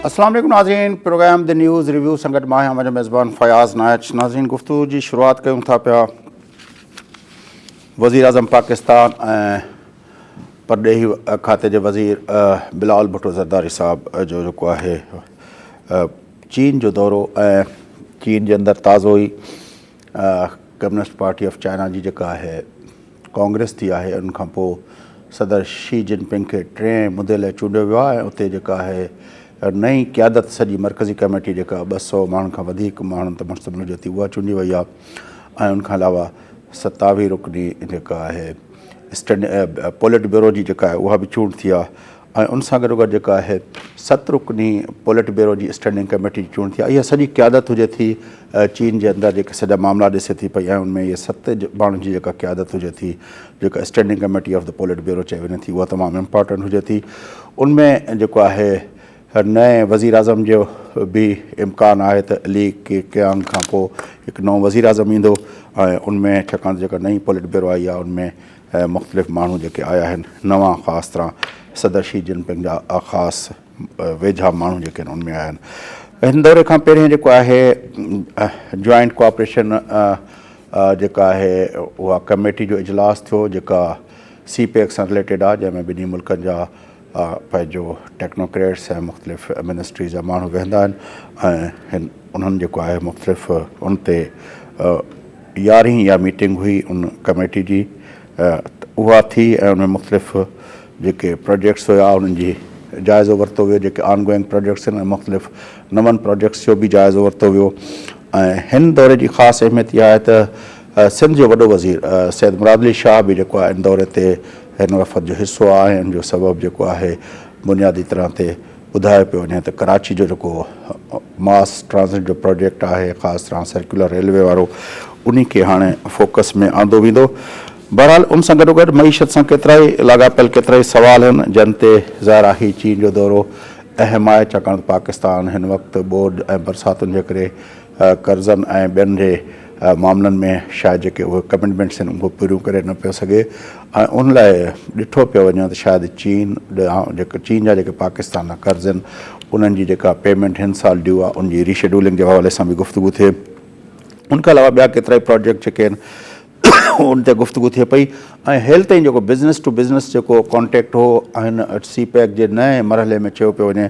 السلام عليڪم ناظرين پروگرام the news review سان گڏ مان آهيان اوهان جو ميزبان فياض نائچ. ناظرين گفتگو جي شروعات ڪيون ٿا پيا وزير اعظم پاڪستان ۽ پرڏيهي کاتي جي وزير بلاول ڀٽو زرداري صاحب جو جيڪو آهي چين جو دورو ۽ چين جي اندر تازو ئي ڪميونسٽ پارٽي آف چائنا جي جيڪا آهي ڪانگريس ٿي آهي ان کان پوء صدر شي جن پنگ کي ٽئين مدي لاء چونڊيو ويو آهي ۽ اتي جيڪا آهي نئين قيادت سڄي مرڪزي ڪميٽي جيڪا 200 ماڻهن کان وڌيڪ ماڻهن تي مشتمل هجي ٿي اها چونڊي وئي آهي ۽ ان کان علاوه 27 رڪني جيڪا آهي اسٽينڊ پوليٽ بيورو جي جيڪا آهي اها به چونڊ ٿي آهي ۽ ان سان گڏوگڏ جيڪا آهي ست رڪني پوليٽ بيورو جي اسٽينڊنگ ڪميٽي جي چونڊ ٿي آهي. اها سڄي قيادت هجي ٿي چين جي اندر جيڪي سڄا معاملا ڏسي ٿي پئي ۽ ان ۾ اهي ست ماڻهن جي جيڪا قيادت هجي ٿي جيڪا standing committee of the politburo چئي وڃي ٿي اها تمام امپارٽنٽ هجي ٿي. ان ۾ جيڪو آهي نئين وزيراعظم جو به امڪان آهي ته لي ڪي ڪيانگ کان پوء هڪ نئون وزيراعظم ايندو ۽ ان ۾ ڇاڪاڻ ته جيڪا نئين پوليٽ بيورو آئي آهي ان ۾ مختلف ماڻهو جيڪي آيا آهن نوان خاص طرح صدر شي جن پنگ جا خاص ويجها ماڻهو جيڪي آهن ان ۾ آيا آهن. هن دوري کان پهرين جيڪو آهي جوائنٽ ڪوآپريشن جيڪا آهي اها ڪميٽي جو اجلاس ٿيو جيڪا سي پيڪ سان رليٽيڊ آهي جنهن ۾ ٻنهي ملڪن جا پنهنجو ٽيڪنوڪريٽس ۽ مختلف منسٽريز جا ماڻهو ويهندا آهن ۽ انهن جيڪو آهي مختلف ان تي يارهين اها ميٽنگ هئي ان ڪميٽي جي اها ٿي ۽ ان ۾ مختلف جيڪي پروجيڪٽس هيا انهن جي جائزو ورتو ويو جيڪي آن گوئنگ پروجيڪٽس آهن ۽ مختلف نون پروجيڪٽس جو به جائزو ورتو ويو ۽ هن دوري جي خاص اهميت اها آهي ته سنڌ جو وڏو وزير سيد مراد علي شاهه به جيڪو آهي ان دوري تي هن وفد جو حصو آهي ان جو سبب جيڪو آهي بنيادي طرح تي ٻڌايو پيو وڃي ته ڪراچي جو جيڪو ماس ٽرانزٽ جو پروجيڪٽ آهي خاص طرح سرڪيولر ريلوي وارو انهي کي هاڻي فوڪس ۾ آندو ويندو. بهرحال ان سان گڏوگڏ معيشت سان ڪيترائي لاڳاپيل ڪيترائي سوال آهن جن تي ظاهر آهي چين جو دورو اهم آهي ڇاڪاڻ ته پاڪستان هن وقت ٻوڏ ۽ برساتن جي ڪري قرضن ۽ ٻين جي معاملن ۾ شايد جيڪي اهي ڪمٽمينٽس آهن اهي پوريون ڪري نه پيو سگهي ۽ ان لاء ڏٺو پيو وڃي ته شايد چين ڏانهن جيڪي چين جا جيڪي پاڪستان ڏانهن قرض آهن انهن جي جيڪا پيمينٽ هن سال ڊيو آهي ان جي ري شيڊولنگ جي حوالي سان به گفتگو ٿئي ان کان علاوه ٻيا ڪيترائي پراجيڪٽ جيڪي آهن ان تي گفتگو ٿئي پئي ۽ هيل تائين جيڪو بزنس ٽو بزنس جيڪو ڪانٽيڪٽ هو هن سي پيڪ جي نئين مرحلي ۾ چيو پيو وڃي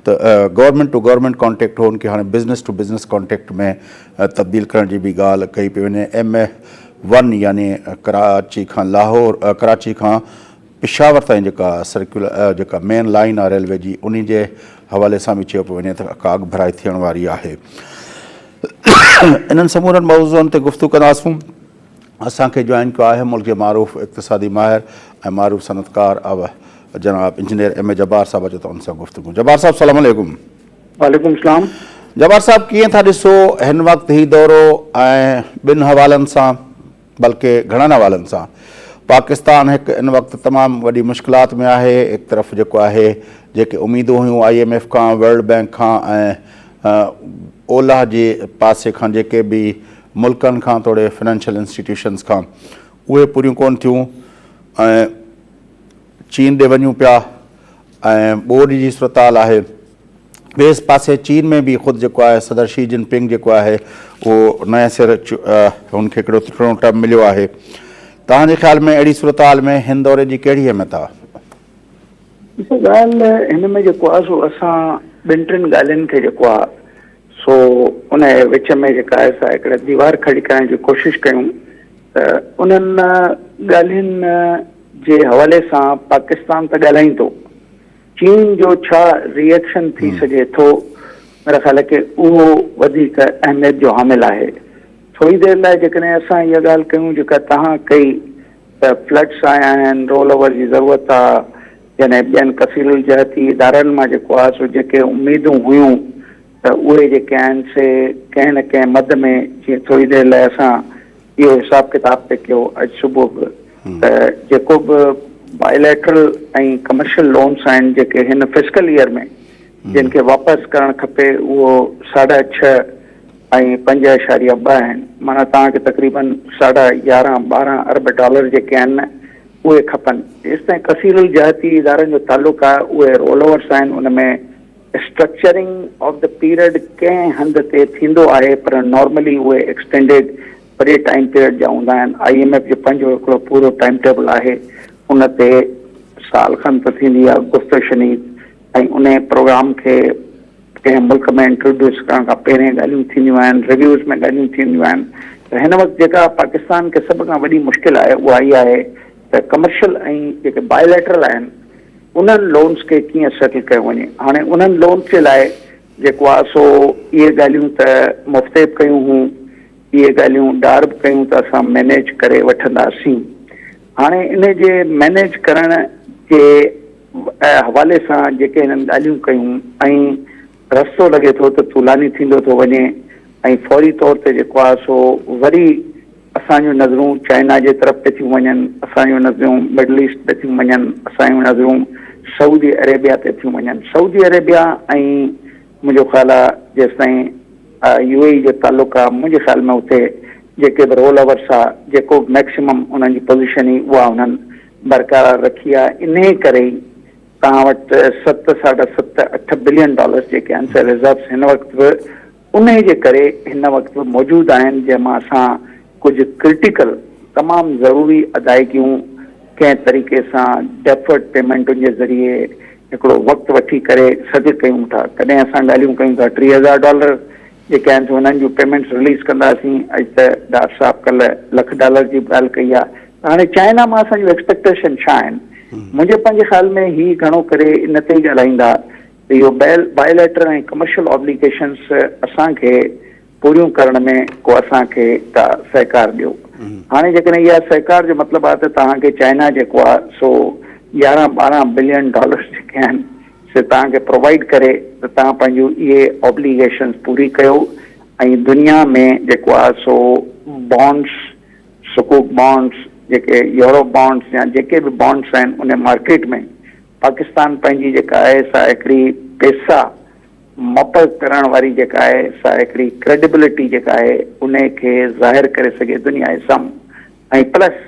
ته گورنمينٽ ٽو گورنمينٽ ڪانٽيڪٽ هو ان کي هاڻي بزنس ٽو بزنس ڪانٽيڪٽ ۾ تبديل ڪرڻ جي به ڳالهه ڪئي پئي وڃي. ايم اي ون يعني ڪراچي کان لاهور ڪراچي کان پشاور تائين جيڪا سرڪيولر جيڪا مين لائين آهي ريلوي جي انهي جي حوالي سان به چيو پيو وڃي ته ڪا اڳڀرائي ٿيڻ واري آهي. انهن سمورن موضوعن تي گفتگو ڪنداسون. اسان کي جوائن ڪيو آهي ملڪ جي معروف اقتصادي ماهر ۽ معروف صنعتڪار جناب انجنيئر ايم اي جبار صاحب اچو ته ان سان گفتگو. جبار صاحب سلام عليڪم. وعليڪم السلام. جبار صاحب ڪيئن ٿا ڏسو هن وقت هي دورو ۽ ٻن حوالن سان بلڪه گهڻن حوالن سان پاڪستان هڪ ان وقت تمام وڏي مشڪلات ۾ آهي هڪ طرف جيڪو آهي جيڪي اميدون هيون I M F کان ورلڊ بينڪ کان ۽ اولهه جي پاسي کان جيڪي به ملڪن کان توڙي فنانشل انسٽيٽيوشنز کان اهي پوريون ڪون ٿيون ۽ چين ڏي وڃون پيا ۽ ٻوڏ جي صورتحال آهي. ٻئي پاسي چين ۾ به خود جيڪو آهي صدر شي جن پنگ جيڪو آهي اهو نئين سر هن کي هڪڙو ٽيون ٽرم مليو آهي. توهان جي خيال ۾ اهڙي صورتحال ۾ هن دوري جي ڪهڙي اهميت آهي؟ ڏسو ڳالهه هن ۾ جيڪو آهي سو اسان ٻن ٽن ڳالهين کي جيڪو آهي سو ان جي وچ ۾ جيڪا آهي سا هڪڙي ديوار کڙي ڪرڻ جي ڪوشش ڪيون ته انهن ڳالهين جي حوالي سان پاڪستان ته ڳالهائيندو چين جو ڇا ري ايڪشن ٿي سگهي ٿو ميرا خيال آهي ڪي اهو وڌيڪ اهميت جو حامل آهي. ٿوري دير لاء جيڪڏهن اسان اها ڳالهه ڪيون جيڪا توهان ڪئي ته فلڊس آيا آهن رول اوور جي ضرورت آ يعني ٻين ڪثير الجهتي ادارن مان جيڪو آ سو جيڪي اميدون هيون ته اهي جيڪي آهن سي ڪنهن نه ڪنهن مد ۾ جيئن ٿوري دير لاء اسان اهو حساب ڪتاب پئي ڪيو اڄ صبح به ته جيڪو به بائيليٽرل ۽ ڪمرشل لونس آهن جيڪي هن فسڪل ايئر ۾ جن کي واپس ڪرڻ کپي اهو ساڍا ڇهه ۽ پنج اشاريه ٻه آهن معنيٰ توهان کي تقريبن ساڍا يارهن ٻارهن ارب ڊالر جيڪي آهن نه اهي کپن. جيستائين ڪثير الجهتي ادارن جو تعلق آهي اهي رول اوورس آهن ان ۾ اسٽرڪچرنگ آف the period ڪنهن هنڌ تي ٿيندو آهي پر نارملي اهي ايڪسٽينڊيڊ وڏي ٽائيم پيريڊ جا هوندا آهن. I M F جو پنهنجو هڪڙو پورو ٽائيم ٽيبل آهي ان تي سال کن ته ٿيندي آهي گفت و شنيد ۽ انهي پروگرام کي ڪنهن ملڪ ۾ انٽروڊيوس ڪرڻ کان پهرين ڳالهيون ٿينديون آهن، ريويوز ۾ ڳالهيون ٿينديون آهن ته هن وقت جيڪا پاڪستان کي سڀ کان وڏي مشڪل آهي اها اها آهي ته ڪمرشل ۽ جيڪي بائيليٽرل آهن انهن لونز کي ڪيئن سيٽل ڪيو وڃي. هاڻي انهن لونز جي لاء جيڪو آهي سو اهي ڳالهيون ته مفتي به ڪيون هون، اهي ڳالهيون ڊار به ڪيون ته اسان مينيج ڪري وٺنداسين. هاڻي انهي جي مينيج ڪرڻ جي حوالي سان جيڪي هنن ڳالهيون ڪيون ۽ رستو لڳي ٿو ته طولاني ٿيندو ٿو وڃي ۽ فوري طور تي جيڪو آهي سو وري اسان جون نظرون چائنا جي طرف پئي ٿيون وڃن، اسان جون نظرون مڊل ايسٽ تي ٿيون وڃن، اسان جون نظرون سعودي عريبيا تي ٿيون وڃن. سعودي عريبيا ۽ منهنجو خيال آهي جيستائين يو اي اي جو تعلق آهي منهنجي خيال ۾ اتي جيڪي به رول اورس آهي جيڪو به ميڪسيمم انهن جي پوزيشن هئي اها انهن برقرار رکي آهي انهي ڪري ئي توهان وٽ ست ساڍا ست اٺ بلين ڊالرز جيڪي آهن سي ريزروز هن وقت به انهي جي ڪري هن وقت به موجود آهن جنهن مان اسان ڪجهه ڪرٽيڪل تمام ضروري ادائيگيون ڪنهن طريقي سان ڊيفرڊ پيمينٽن جي ذريعي هڪڙو وقت وٺي ڪري سيٽل ڪيون ٿا ڪڏهن اسان ڳالهيون ڪيون ٿا 3000 ڊالر جيڪي آهن سي انهن جون پيمينٽس رليز ڪنداسين اڄ ته ڊار صاحب ڪلهه لک ڊالر جي به ڳالهه ڪئي آهي ته هاڻي چائنا مان اسان جون ايڪسپيڪٽيشن ڇا آهن منهنجي پنهنجي خيال ۾ هي گهڻو ڪري ان تي ئي ڳالهائيندا ته اهو بائيليٽرل ۽ ڪمرشل آبليگيشنس اسان کي پوريون ڪرڻ ۾ ڪو اسان کي ڪا سهڪار ڏيو. هاڻي جيڪڏهن اها سهڪار جو مطلب آهي ته توهان کي چائنا جيڪو آهي سو 11 12 بلين ڊالرز جيڪي آهن سي توهان کي پرووائيڊ ڪري ته توهان پنهنجون اهي آبليگيشنز پوري ڪيو ۽ دنيا ۾ جيڪو آهي سو بانڊز سڪوڪ بانڊز جيڪي يورو بانڊز يا جيڪي به بانڊز آهن ان مارڪيٽ ۾ پاڪستان پنهنجي جيڪا آهي سا هڪڙي پيسا مپ ڪرڻ واري جيڪا آهي سا هڪڙي ڪريڊبلٽي جيڪا آهي انهي کي ظاهر ڪري سگهي دنيا جي سامهون ۽ پلس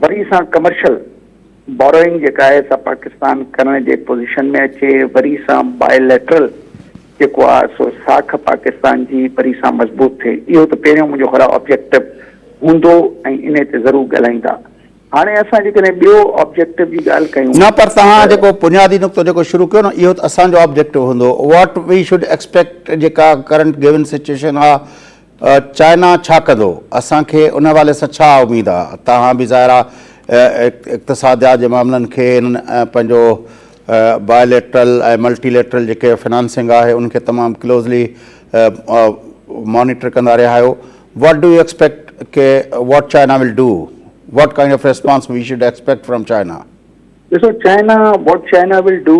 وري سان ڪمرشل بوروئنگ جيڪا آهي سا پاڪستان ڪرڻ جي پوزيشن ۾ اچي وري سان بائيليٽرل جيڪو آهي سو ساک پاڪستان جي وري سان مضبوط ٿئي اهو ته پهريون منهنجو خيال آهي آبجيڪٽو هوندو ۽ انهي تي ضرور ڳالهائيندا. هاڻي اسان جيڪڏهن ٻيو آبجيڪٽو جي ڳالهه ڪيون نه پر توهان ته. جيڪو بنيادي نقطو جيڪو شروع ڪيو نه اهو ته اسان جو آبجيڪٽو هوندو what we should expect جيڪا ڪرنٽ گيون سچويشن آ چائنا ڇا ڪندو اسان کي ان حوالي سان ڇا اميد آ توهان به ظاهر آ اقتصاديات جي معاملن کي انهن پنهنجو بائيليٽرل ۽ ملٽي ليٽرل جيڪي فنانسنگ آهي ان کي تمام ڪلوزلي مانيٽر ڪندا رهيا آهيو What do you expect K what China will do? What kind of response we should expect from China? ڏسو China what China will do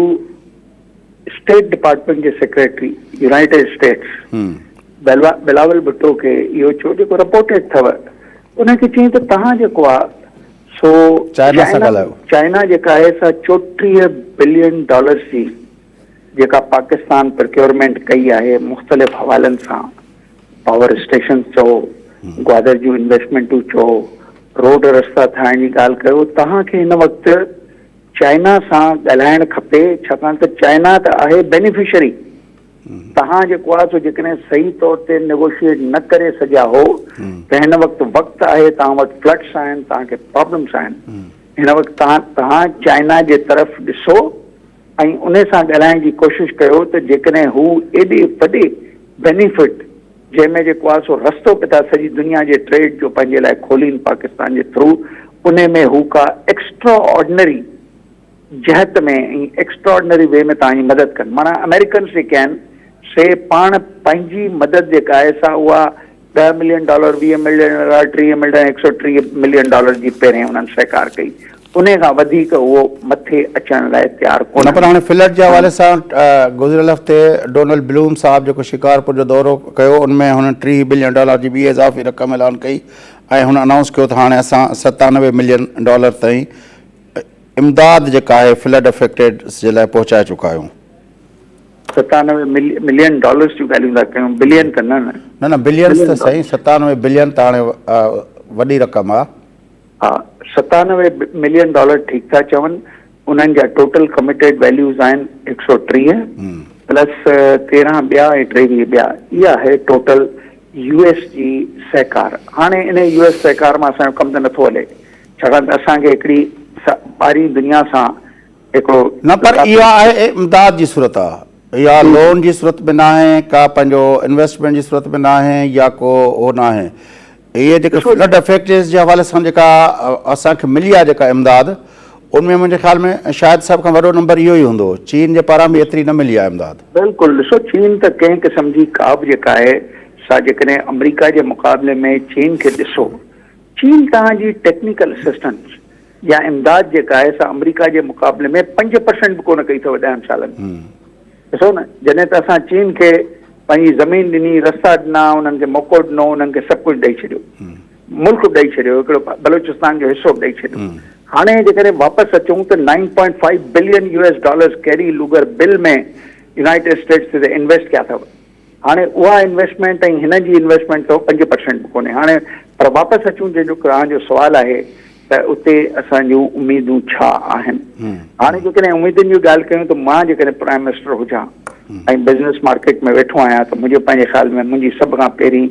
state department جي secretary United States Bilawal Bhutto کي اهو چيو جيڪو رپورٽيڊ اٿو ان کي چيائين ته توهان جيڪو آ سو چائنا سان ڳالهايو. چائنا جيڪا آهي سا 34 بلين ڊالرز جي جيڪا پاڪستان پرڪيورمينٽ ڪئي آهي مختلف حوالن سان پاور اسٽيشنز چئو، گوادر جون انويسٽمينٽون چئو، روڊ رستا ٺاهڻ جي ڳالهه ڪيو، توهان کي هن وقت چائنا سان ڳالهائڻ کپي، ڇاڪاڻ ته چائنا ته آهي بينيفشري، توهان جيڪو آهي سو جيڪڏهن صحيح طور تي نيگوشيئيٽ نه ڪري سگهيا هو ته هن وقت وقت آهي، توهان وٽ فلڊس آهن، توهان کي پرابلمس آهن، هن وقت توهان چائنا جي طرف ڏسو. ۽ انهي سان ڳالهائڻ جي ڪوشش ڪيو ته جيڪڏهن هو ايڏي وڏي بينيفٽ جنهن ۾ جيڪو آهي سو رستو پيا ٿا سڄي دنيا جي ٽريڊ جو پنهنجي لاء کولين پاڪستان جي ٿرو انهي ۾ هو ڪا ايڪسٽرا آرڊنري جهت ۾ ۽ ايڪسٽرا آرڊنري وي ۾ توهان جي مدد ڪن معنيٰ آمريڪنس جيڪي آهن سي پاڻ پنهنجي مدد جيڪا آهي سا اها ڏهه million dollar, 20 million dollar, 30 million, 130 million dollar جي پهرين انهن سهڪار ڪئي. انهي کان وڌيڪ اهو مٿي اچڻ لاء تيار نه پر ڪونهن. هاڻي فلڊ جي حوالي سان گذريل هفتي ڊونلڊ بلوم صاحب جيڪو شڪارپور جو دورو ڪيو ان ۾ هن 30 بلين ڊالر جي ٻي اضافي رقم اعلان ڪئي ۽ هن انائونس ڪيو ته هاڻي اسان 97 ملين ڊالر تائين امداد جيڪا آهي فلڊ افيڪٽيڊ جي لاء پهچائي چڪا آهيون. 97 ملين ڊالرز جون ڳالهيون ٿا ڪيون بلين ته نه نه. نه نه بلينز ته سائين 97 بلين ته هاڻي وڏي رقم آ. ها 97 ملين ڊالر ٺيڪ ٿا چون انهن جا ٽوٽل ڪميٽيڊ ويليوز آهن 130 پلس 13 ٻيا ۽ 23 ٻيا اها آهي ٽوٽل يو ايس جي سهڪار. هاڻي انهي يو ايس سهڪار مان اسان جو ڪم ته نٿو هلي ڇاڪاڻ ته اسان کي هڪڙي ٻاهرين دنيا سان هڪڙو نه پر اها آهي امداد جي صورت آ اها لون جي صورت ۾ ناهي ڪا پنهنجو انويسٽمينٽ جي صورت ۾ ناهي يا ڪو اهو ناهي اهي جيڪي فلڊ افيڪٽيز جي حوالي سان جيڪا اسان کي ملي آهي جيڪا امداد ان ۾ منهنجي خيال ۾ شايد سڀ کان وڏو نمبر اهو ئي هوندو چين جي پاران به ايتري نه ملي آهي امداد. بلڪل ڏسو چين ته ڪنهن قسم جي ڪا به جيڪا آهي سا جيڪڏهن آمريڪا جي مقابلي ۾ چين کي ڏسو چين توهان جي ٽيڪنيڪل اسسٽنس يا امداد جيڪا آهي سا آمريڪا جي مقابلي ۾ 5% به ڪونه ڪئي اٿو 10 سالن ۾. ڏسو نه جڏهن ته اسان چين کي پنهنجي زمين ڏني، رستا ڏنا، انهن کي موقعو ڏنو، انهن کي سڀ ڪجهه ڏئي ڇڏيو، ملڪ به ڏئي ڇڏيو، هڪڙو بلوچستان جو حصو به ڏئي ڇڏيو. هاڻي جيڪڏهن واپس اچون ته nine point five billion U S dollars Kerry Lugar bill ۾ United States تي انويسٽ ڪيا اٿو. هاڻي اها انويسٽمينٽ ۽ هن جي انويسٽمينٽ ته 5% به ڪونهي. هاڻي پر واپس اچون جنهن جو توهان جو سوال آهي ته اتي اسان جون اميدون ڇا آهن؟ هاڻي جيڪڏهن اميدن جي ڳالهه ڪيون ته مان جيڪڏهن پرائم منسٽر هجان ۽ بزنس مارڪيٽ ۾ ويٺو آهيان ته منهنجو پنهنجي خيال ۾ منهنجي سڀ کان پهرين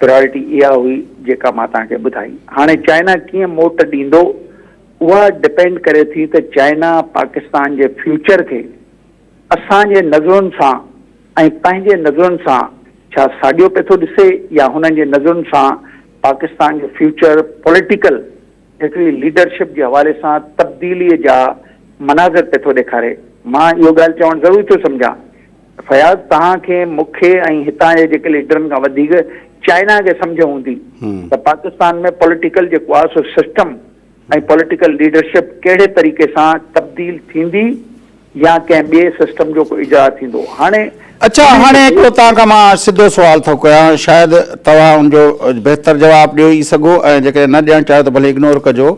پرائرٽي اها هئي جيڪا مان توهان کي ٻڌائي. هاڻي چائنا ڪيئن موٽ ڏيندو اها ڊپينڊ ڪري ٿي ته چائنا پاڪستان جي فيوچر کي اسان جي نظرن سان ۽ پنهنجي نظرن سان ڇا ساڳيو پئي ٿو ڏسي يا هنن جي نظرن سان پاڪستان جو فيوچر پوليٽيڪل هڪڙي ليڊرشپ جي حوالي سان تبديلي جا مناظر پئي ٿو ڏيکاري. مان اهو ڳالهه چوڻ ضروري ٿو سمجهان فياض توهان کي، مون کي ۽ هتان جي جيڪي ليڊرن کان وڌيڪ چائنا کي سمجهه هوندي ته پاڪستان ۾ پوليٽيڪل جيڪو آهي سو سسٽم ۽ پوليٽيڪل ليڊرشپ ڪهڙي طريقي سان تبديل ٿيندي يا ڪنهن ٻئي سسٽم جو ڪو اجراء ٿيندو. هاڻي اڇا هاڻي هڪڙو توهان کان مان سڌو سوال ٿو ڪيان شايد توهان ان جو بهتر جواب ڏيو ئي سگهو ۽ جيڪڏهن نه ڏيڻ چاهيو ته ڀلي اگنور ڪجو.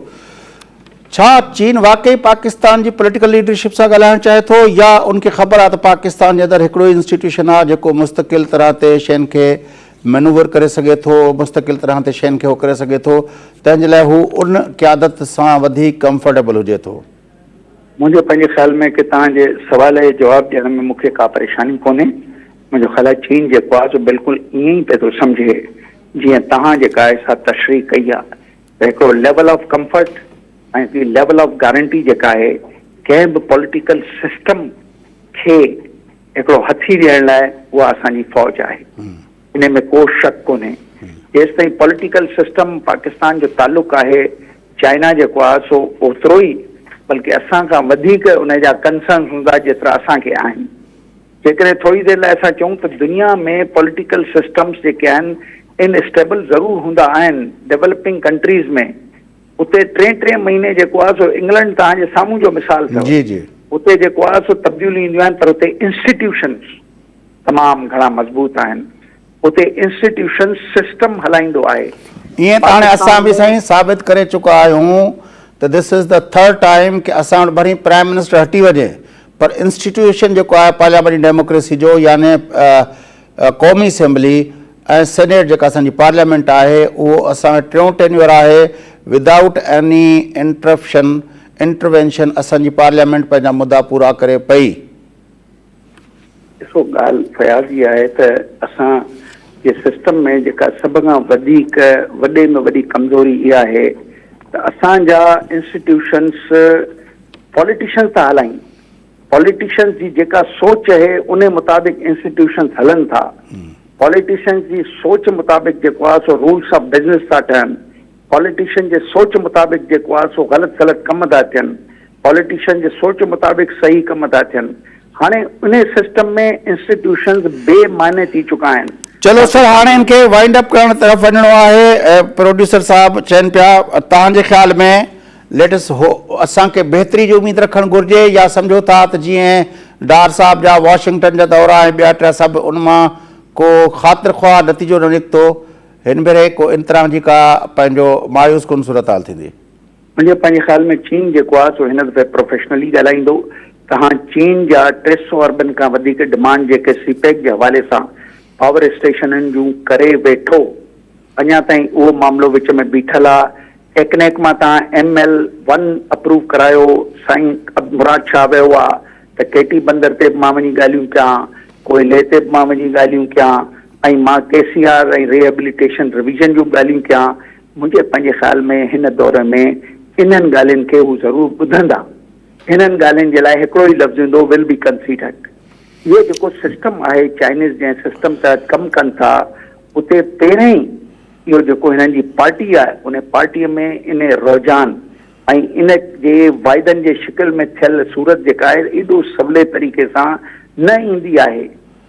ڇا چين واقعي پاڪستان جي پوليٽيڪل ليڊرشپ سان ڳالهائڻ چاهي ٿو يا ان کي خبر آهي ته پاڪستان جي اندر هڪڙو ئي انسٽيٽيوشن آهي جيڪو مستقل طرح تي شين کي مينوور ڪري سگهي ٿو، مستقل طرح تي شين کي هو ڪري سگهي ٿو، تنهن جي لاء هو ان قيادت سان وڌيڪ ڪمفرٽيبل هجي ٿو. منهنجو پنهنجي خيال ۾ ڪي توهان جي سوال جي جواب ڏيڻ ۾ مون کي ڪا پريشاني ڪونهي. منهنجو خيال آهي چين جيڪو آهي سو بلڪل ائين ئي پئي ٿو سمجهي جيئن توهان جيڪا آهي سا تشريح ڪئي آهي ته هڪڙو ليول آف ڪمفرٽ ۽ هڪڙي ليول آف گارنٽي جيڪا آهي ڪنهن به پوليٽيڪل سسٽم کي هڪڙو هٿي ڏيڻ لاء اها اسان جي فوج آهي انهي ۾ ڪو شڪ ڪونهي. جيستائين پوليٽيڪل سسٽم پاڪستان جو تعلق آهي چائنا جيڪو آهي سو اوترو ئي بلڪه اسان کان وڌيڪ انهي جا ڪنسرنس هوندا جيترا اسان کي آهن. جيڪڏهن ٿوري دير لاء اسان چئون ته دنيا ۾ پوليٽيڪل سسٽمس جيڪي آهن ان اسٽيبل ضرور هوندا آهن ڊولپنگ ڪنٽريز ۾ اتي ٽئين ٽئين مهيني جيڪو آهي سو انگلنڊ توهان جي سامهون جو مثال اٿو جي جي اتي جيڪو آهي سو تبديليون اينديون آهن پر اتي انسٽيٽيوشنس تمام گهڻا مضبوط آهن اتي انسٽيٽيوشن سسٽم هلائيندو آهي. ائين ته هاڻي اسان به سائين ثابت ڪري چڪا آهيون ته this is the third time ڪي اسان وٽ ڀلي پرائم منسٽر هٽي وڃي پر انسٽيٽيوشن جيڪو آهي پارلياماني ڊيموڪريسي جو يعني قومي اسيمبلي ۽ سينيٽ جيڪا اسان جي پارليامينٽ آهي اهو اسان وٽ ٽيون ٽينيور آهي ودائوٽ ايني انٽرپشن انٽروينشن اسان جي پارليامينٽ پنهنجا مدا پورا ڪري پئي. ڏسو ڳالهه فياض اها آهي ته اسان جي سسٽم ۾ جيڪا سڀ کان وڌيڪ وڏي ۾ وڏي ڪمزوري اها آهي ته اسان جا انسٽيٽيوشنس پاليٽيشنس ٿا هلائين پاليٽيشنز جي جيڪا سوچ اهي انهي مطابق انسٽيٽيوشنز هلن ٿا. پاليٽيشنز جي سوچ مطابق جيڪو آهي سو رولس آف بزنس ٿا ٺهن. پاليٽيشن جي سوچ مطابق جيڪو آهي سو غلط سلط ڪم ٿا ٿين. پاليٽيشن جي سوچ مطابق صحيح ڪم ٿا ٿين. هاڻي انهي سسٽم ۾ انسٽيٽيوشنز بي معني ٿي چڪا آهن. چلو سر هاڻي ان کي وائنڊ اپ ڪرڻ طرف وڃڻو آهي پروڊيوسر صاحب چين پيا توهان جي خيال ۾ ليٽ اس هو اسان کي بهتري جي اميد رکڻ گهرجي يا سمجهو ٿا ته جيئن ڊار صاحب جا واشنگٽن جا دورا ۽ ٻيا ٽيا سڀ ان مان ڪو خاطر خواهه نتيجو نه نڪتو هن ڀيري ڪو ان طرح جي ڪا پنهنجو مايوس ڪن صورتحال ٿيندي. منهنجي پنهنجي خيال ۾ چين جيڪو آهي سو هن دفعي پروفيشنلي ڳالهائيندو. توهان چين جا 300 اربن کان وڌيڪ ڊمانڊ جيڪي سي پيڪ جي حوالي سان پاور اسٽيشنن جون ڪري ويٺو اڃا تائين اهو معاملو وچ ۾ بيٺل آ. ٽيڪنيڪ مان توهان ايم ايل ون اپروو ڪرايو، سائين مراد شاهه ويو آ ته ڪيٽي بندر تي به مان وڃي ڳالهيون ڪيان. ڪوئلي تي به مان وڃي ڳالهيون ڪيان ۽ مان ڪي سي آر ۽ ريهيبليٽيشن رويزن جون به ڳالهيون ڪيان، منهنجي پنهنجي خيال ۾ هن دور ۾ انهن ڳالهين کي هو ضرور ٻڌندا. انهن ڳالهين جي لاء هڪڙو ئي لفظ ايندو Will be considered. اهو جيڪو سسٽم آهي چائنيز جنهن سسٽم تحت ڪم ڪن ٿا اتي پهرين اهو جيڪو هنن جي پارٽي آهي ان پارٽي ۾ ان رجحان ۽ ان جي واعدن جي شڪل ۾ ٿيل صورت جيڪا آهي ايڏو سولي طريقي سان نه ايندي آهي.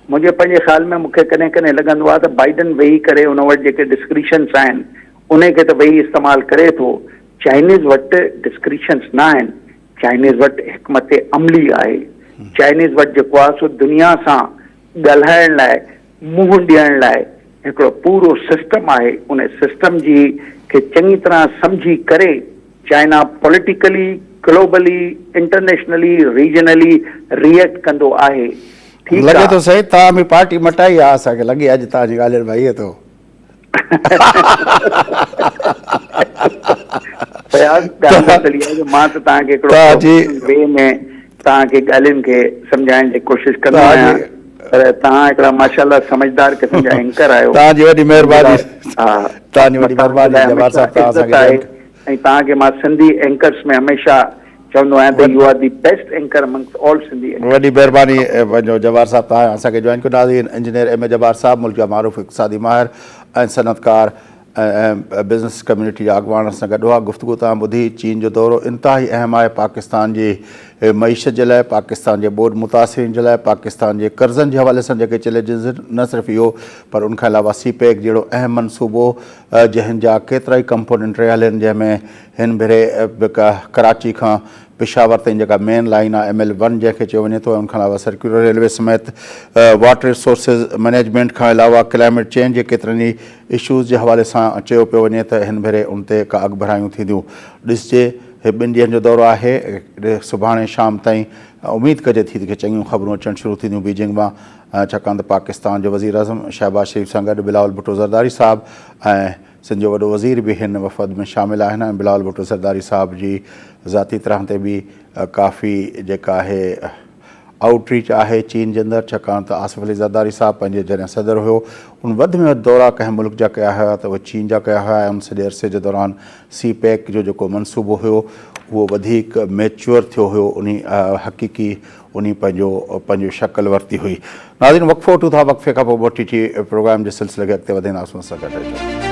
منهنجي پنهنجي خيال ۾ مون کي ڪڏهن ڪڏهن لڳندو آهي ته بائيڊن ويهي ڪري ان وٽ جيڪي ڊسڪريشنس آهن انهي کي ته ويهي استعمال ڪري ٿو، چائنيز وٽ ڊسڪريشنس نه آهن، چائنيز وٽ حڪمت عملي آهي، چائنيز وٽ جيڪو آهي سو دنيا سان ڳالهائڻ لاء منهن ڏيڻ لاء هڪڙو پورو سسٽم آهي، ان سسٽم جي کي چڱي طرح سمجهي ڪري China politically, globally, internationally, regionally react ڪندو آهي. ٺيڪ لڳي ٿو سائين توهان به پارٽي مٽائي آ اسان کي لڳي اڄ توهان جي ڳالهين مان ائين ٿو. فياض ڳالهه ته اصل اها آهي جو مان ته توهان کي هڪڙو پروفيشنل وي ۾ توهان کي ڳالهين کي سمجهائڻ جي ڪوشش ڪندو آهيان پر توهان هڪڙا ماشاءالله سمجهدار قسم جا اينڪر آهيو. توهان جي وڏي مهرباني توهان جي وڏي مهرباني جبار صاحب توهان اسان کي ۽ توهان کي مان سنڌي اينڪرس ۾ هميشه چوندو آهيان ته you are the best anchor amongst all Sindhi anchors. وڏي مهرباني پنهنجو جبار صاحب توهان اسان کي جوائن ڪيو ناظرين انجنيئر ايم اي جبار صاحب ملڪ جا معروف اقتصادي ماهر ۽ صنعتڪار ۽ بزنس ڪميونٽي جا اڳواڻ سان گڏ هئا گفتگو تان ٻڌي چين جو دورو انتهائي اهم آهي پاڪستان جي معيشت جي لاء پاڪستان جي ٻوڏ متاثرين جي لاء پاڪستان جي قرضن جي حوالي سان جيڪي چئلينجز آهن نه صرف اهو پر ان کان علاوه سي پيڪ جهڙو اهم منصوبو جنهن جا ڪيترائي ڪمپوننٽ رهيل آهن جنهن ۾ هن ڀيري به ڪراچي کان پشاور تائين جيڪا مين لائين آهي ايم ايل ون جنهن کي چيو وڃي ٿو ۽ ان کان علاوه سرڪيولر ريلوي سميت واٽر ريسورسز مئنيجمينٽ کان علاوه ڪلائميٽ چينج جي ڪيترن ئي اشوز جي حوالي سان چيو پيو وڃي ته هن ڀيري ان تي ڪا اڳڀرايون ٿينديون ڏسجي هي ٻن ڏينهن جو دورو آهي سڀاڻي شام تائين اميد ڪجي ٿي ته چڱيون خبرون اچڻ شروع ٿينديون بيجنگ مان ڇاڪاڻ ته پاڪستان جو وزيراعظم شهباز شريف سان گڏ بلاول ڀٽو زرداري صاحب ۽ سنڌ جو وڏو وزير به هن وفد ۾ شامل آهن ۽ بلاول ڀٽو زرداري صاحب جي ذاتي طرح تي به ڪافي جيڪا آهي آئوٽ ريچ آهي چين جي اندر ڇاڪاڻ ته آصف علي زرداري صاحب پنهنجي جڏهن صدر هيو ان وڌ ۾ وڌ دورا ڪنهن ملڪ جا ڪيا هيا ته اهي چين جا ڪيا هيا ۽ ان سڄي عرصي جي دوران سي پيڪ جو جيڪو منصوبو هيو اهو وڌيڪ ميچوئر ٿيو هيو انهي حقيقي انهي پنهنجو پنهنجو شڪل ورتي هئي. ناظرين وقفو وٺون ٿا وقفي کان پوء موٽي اچي پروگرام جي سلسلي کي اڳتي وڌائينداسون اسان سان گڏ رهجو.